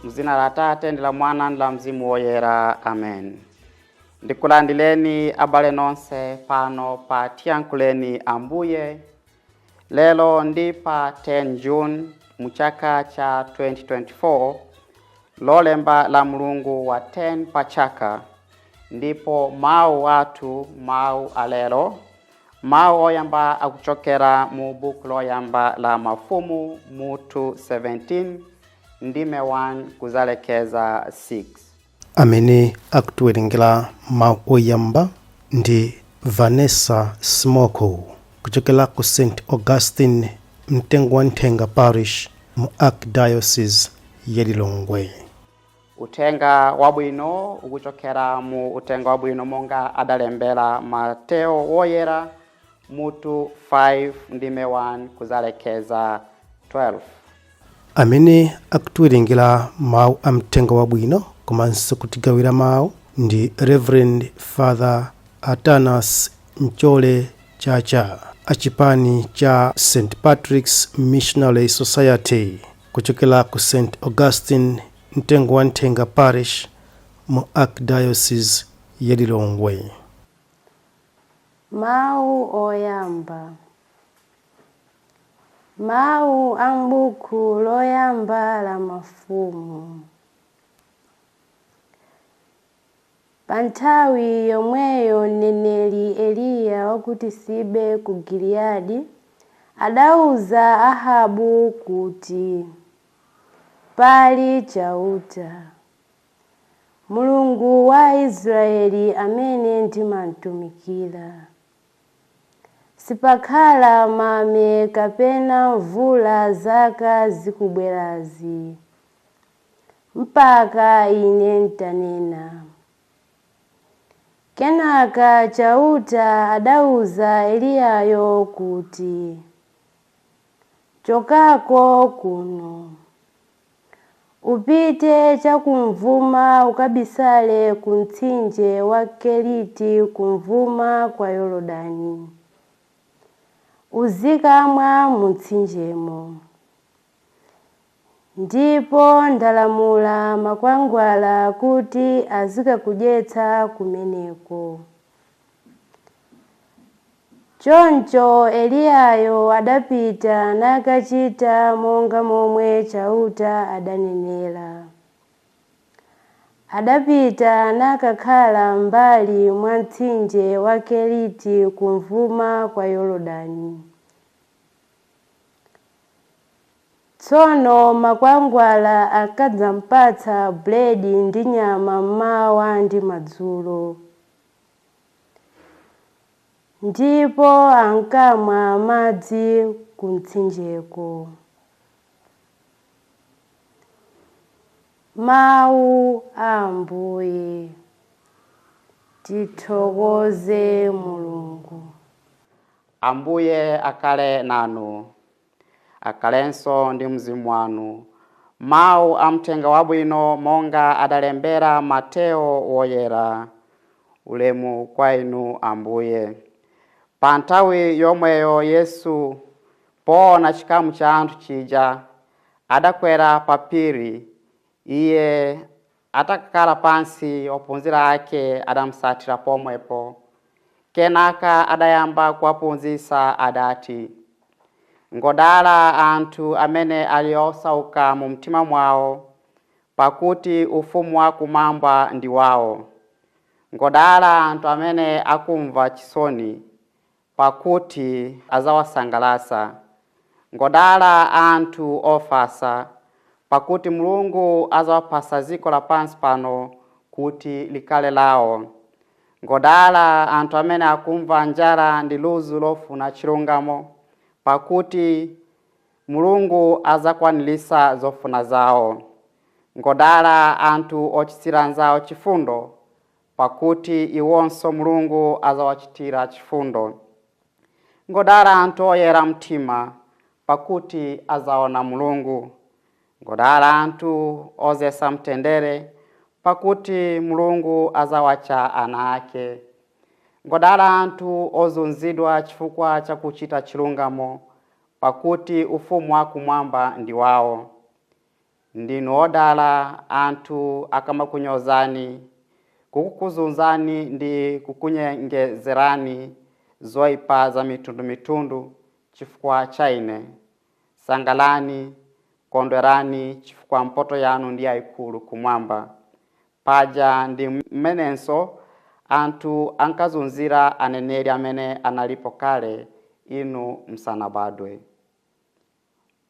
Mzina la Tate ndi la Mwana ndi la Mzimu Woyera, amen. Ndikulandileni abale nonse pano pa Tiyankhuleni Ambuye. Lero ndi pa 10 June mu chaka cha 2024, lolemba la mulungu wa 10 pa chaka, ndipo mawu athu, mawu alero, mawu oyamba akuchokera mu buku loyamba la Mafumu, mutu 17, ndime 1 kuzalekeza 6. Amene akutiwerengera mawu oyamba ndi Vanessa Smoko kuchokera ku St Augustine Mtengo wa Nthenga Parish mu Archdiocese ya Lilongwe. Uthenga wabwino ukuchokera mu Uthenga Wabwino monga adalembera Mateo Woyera, mutu 5, ndime 1 kuzalekeza 12. Amene akutiwerengera mawu a Mthenga Wabwino komanso kutigawira mawu ndi Reverend Father Atanas Mchole Chacha achipani cha St Patrick's Missionary Society kuchokera ku St Augustine Mtengo wa Nthenga Parish mu Archdiocese ya Lilongwe. Mawu oyamba. Mawu a m'buku loyamba la Mafumu. Pa nthawi yomweyo mneneri Eliya wa ku Tisibe ku Giliyadi adauza Ahabu kuti, "Pali Chauta, Mulungu wa Israeli amene ndimamtumikira, sipakhala mame kapena mvula zaka zikubwerazi, mpaka ine ntanena." Kenaka Chauta adauza Eliyayo kuti, "Chokako kuno, upite chakumvuma ukabisale ku mtsinje wa Keriti kumvuma kwa Yorodani. Uzikamwa mu mtsinjemo. Ndipo ndalamula makwangwala kuti azikakudyetsa kumeneko." Choncho Eliyayo adapita nakachita monga momwe Chauta adanenera. Adapita nakakhala m'mbali mwa mtsinje wa Keriti kumvuma kwa Yorodani. Tsono makwangwala ankadzampatsa buledi ndi nyama mmawa ndi madzulo, ndipo ankamwa madzi ku mtsinjeko. Mawu a Ambuye. Tithokoze Mulungu. Ambuye akhale nanu. Akhalenso ndi mzimu wanu. Mawu a Mthenga Wabwino monga adalembera Mateo Woyera. Ulemu kwa inu, Ambuye. Pa nthawi yomweyo Yesu poona chikamu cha anthu chija, adakwera pa phiri. Iye atakhala pansi, ophunzira ake adamusatira pomwepo. Kenaka adayamba kuwaphunzitsa. Adati, "Ngodala anthu amene ali osauka mu mtima mwawo, pakuti ufumu wakumwamba ndi wawo. Ngodala anthu amene akumva chisoni, pakuti azawasangalatsa. Ngodala anthu ofatsa, pakuti Mulungu azawapasa dziko lapansi pano kuti likhale lawo. Ngodala anthu amene akumva njala ndi ludzu lofuna chilungamo, pakuti Mulungu azakwaniritsa zofuna zawo. Ngodala anthu ochitira anzawo chifundo, pakuti iwonso Mulungu azawachitira chifundo. Ngodala anthu oyera mtima, pakuti azaona Mulungu. Ngodala anthu ozesa mtendere, pakuti Mulungu azawatcha ana ake. Ngodala anthu ozunzidwa chifukwa cha kuchita chilungamo, pakuti ufumu wakumwamba ndi wawo. Ndinu odala anthu akamakunyozani, kukuzunzani ndi kukunyengezerani zoyipa za mitundumitundu chifukwa cha ine. Sangalani, kondwerani, chifukwa mphotho yanu ndi yayikulu kumwamba. Paja ndi mmenenso anthu ankazunzira aneneri amene analipo kale inu msanabadwe.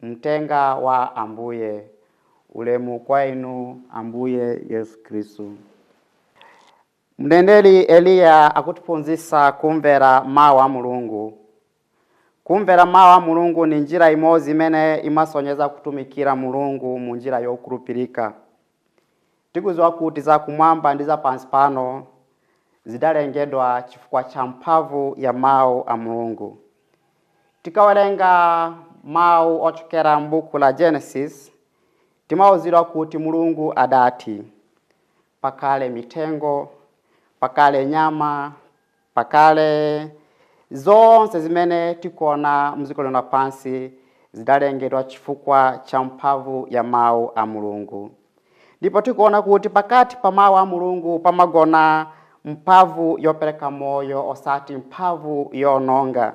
Mtenga wa Ambuye. Ulemu kwa inu Ambuye Yesu Khristu. Mneneri Eliya akutiphunzitsa kumvera mawu a Mulungu. Kumvera mawu a Mulungu ni njira imodzi imene imasonyeza kutumikira Mulungu mu njira yokhulupirika. Tikudziwa kuti zakumwamba ndi zapansi pano zidalengedwa chifukwa cha mphamvu ya mawu a Mulungu. Tikawerenga mawu ochokera m'buku la Genesis, timauzidwa kuti Mulungu adati pakhale mitengo, pakhale nyama, pakhale zonse zimene tikuona mdziko lino lapansi zidalengedwa chifukwa cha mphamvu ya mawu a Mulungu. Ndipo tikuona kuti pakati pa mawu a Mulungu pamagona mphamvu yopereka moyo osati mphamvu yononga.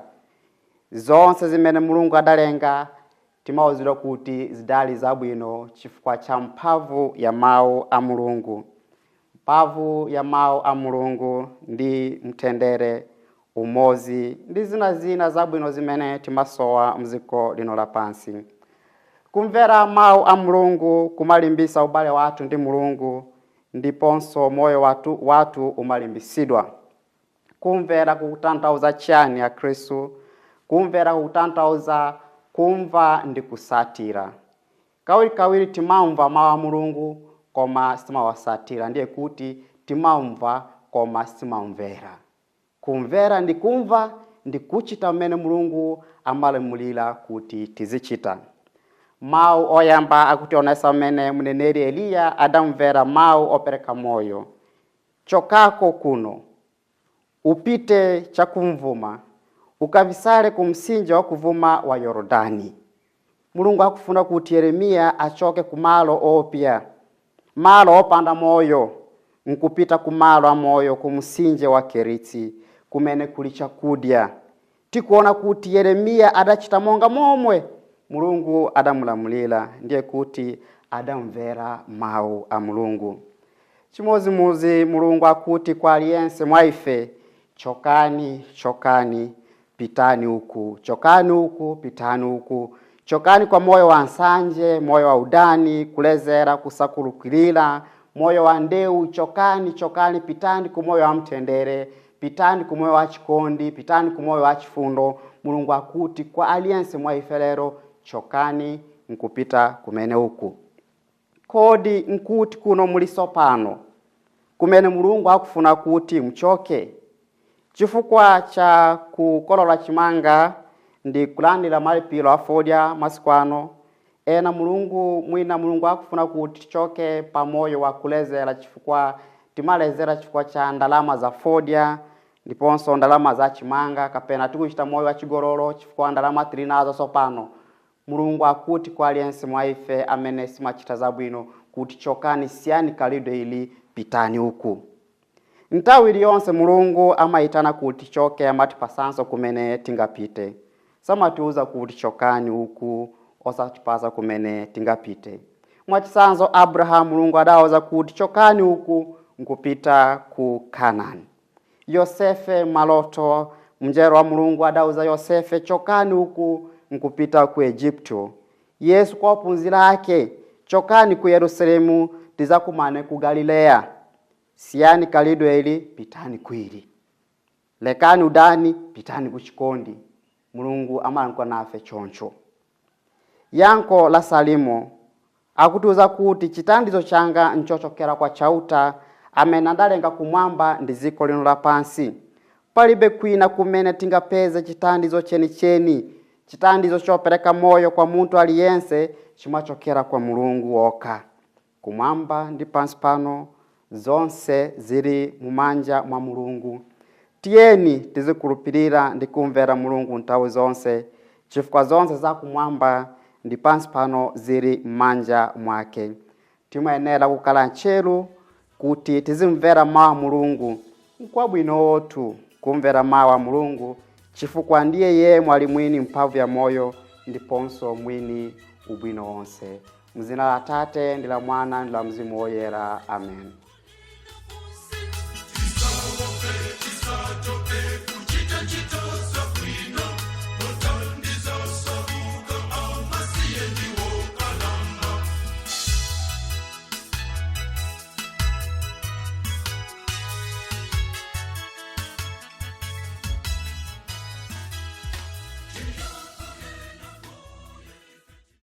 Zonse zimene Mulungu adalenga timauzidwa kuti zidali zabwino chifukwa cha mphamvu ya mawu a Mulungu. Mphamvu ya mawu a Mulungu ndi mtendere, umodzi ndi zina zina zabwino zimene timasowa mdziko lino lapansi. Kumvera mawu a Mulungu kumalimbisa ubale wathu ndi Mulungu, ndiponso moyo wathu umalimbisidwa. Kumvera kukutanthauza chiyani akhristu? Kumvera kukutanthauza kumva ndi kusatira. Kawirikawiri timamva mawu a Mulungu koma sitimawasatira, ndiye kuti timamva koma sitimamvera. Kumvera ndi kumva ndi kuchita mmene Mulungu amalamulira kuti tizichita. Mawu oyamba akutionetsa mmene mneneri Eliya adamvera mawu opereka moyo. Chokako kuno, upite chakumvuma, ukabisale ku mtsinje wakuvuma wa Yorodani. Mulungu akufuna kuti Yeremiya achoke kumalo opya, malo opanda moyo, nkupita kumalo amoyo ku mtsinje wa Keritsi, kumene kuli chakudya. Tikuona kuti Yeremiya adachita monga momwe Mulungu adamulamulira, ndiye kuti adamvera mawu a Mulungu. Chimodzimodzi Mulungu akuti kwa aliyense mwa ife, chokani, chokani, pitani uku, chokani uku, pitani uku, chokani kwa moyo wa nsanje, moyo wa udani, kulezera, kusakhulupirira, moyo wa ndewu. Chokani, chokani, pitani ku moyo wa mtendere, pitani ku moyo wa chikondi, pitani ku moyo wa chifundo. Mulungu akuti kwa aliyense mwa ife lero, chokani nkupita kumene uku. Kodi nkuti kuno muliso pano kumene Mulungu akufuna kuti mchoke? Chifukwa cha kukolola chimanga ndi kulandira malipiro a fodya masiku ano, ena Mulungu mwina Mulungu akufuna kuti tichoke pa moyo wa kulezera, chifukwa timalezera chifukwa cha ndalama za fodya ndiponso ndalama za chimanga, kapena tikuchita moyo wa chigololo chifukwa ndalama tili nazo tsopano. Mulungu akuti kwa aliyense mwa ife amene simachita zabwino kuti chokani, siyani khalidwe ili, pitani uku. Nthawi iliyonse Mulungu amayitana kuti choke, amatipasanso kumene tingapite. Samatiuza kuti chokani uku osatipasa kumene tingapite. Mwachitsanzo, Abrahamu Mulungu adawuza kuti chokani uku nkupita ku Kanaani. Yosefe maloto, mngelo wa Mulungu adauza Yosefe chokani uku nkupita ku Egypto. Yesu kwa ophunzira ake, chokani ku Yerusalemu tizakumane ku Galileya. Siyani khalidwe ili, pitani kwili. Lekani udani, pitani ku chikondi. Mulungu amalankhula nafe choncho. Yankho la Salimo akutiuza kuti chithandizo changa nchochokera kwa Chauta amene adalenga kumwamba ndi dziko lino lapansi. Palibe kwina kumene tingapeze chithandizo chenicheni. Chitandizo chopereka moyo kwa munthu aliyense chimachokera kwa Mulungu wokha. Kumwamba ndi pansi pano zonse zili mumanja mwa Mulungu. Tiyeni tizikhulupirira ndi kumvera Mulungu nthawi zonse, chifukwa zonse zakumwamba ndi pansi pano zili m'manja mwake. Timayenera kukhala ntcheru kuti tizimvera mawu a Mulungu. Nkwabwinotu kumvera mawu a Mulungu, chifukwa ndiye yemwe ali mwini mphamvu ya moyo ndiponso mwini ubwino wonse. Mzina la Tate ndi la Mwana ndi la Mzimu Woyera, amen.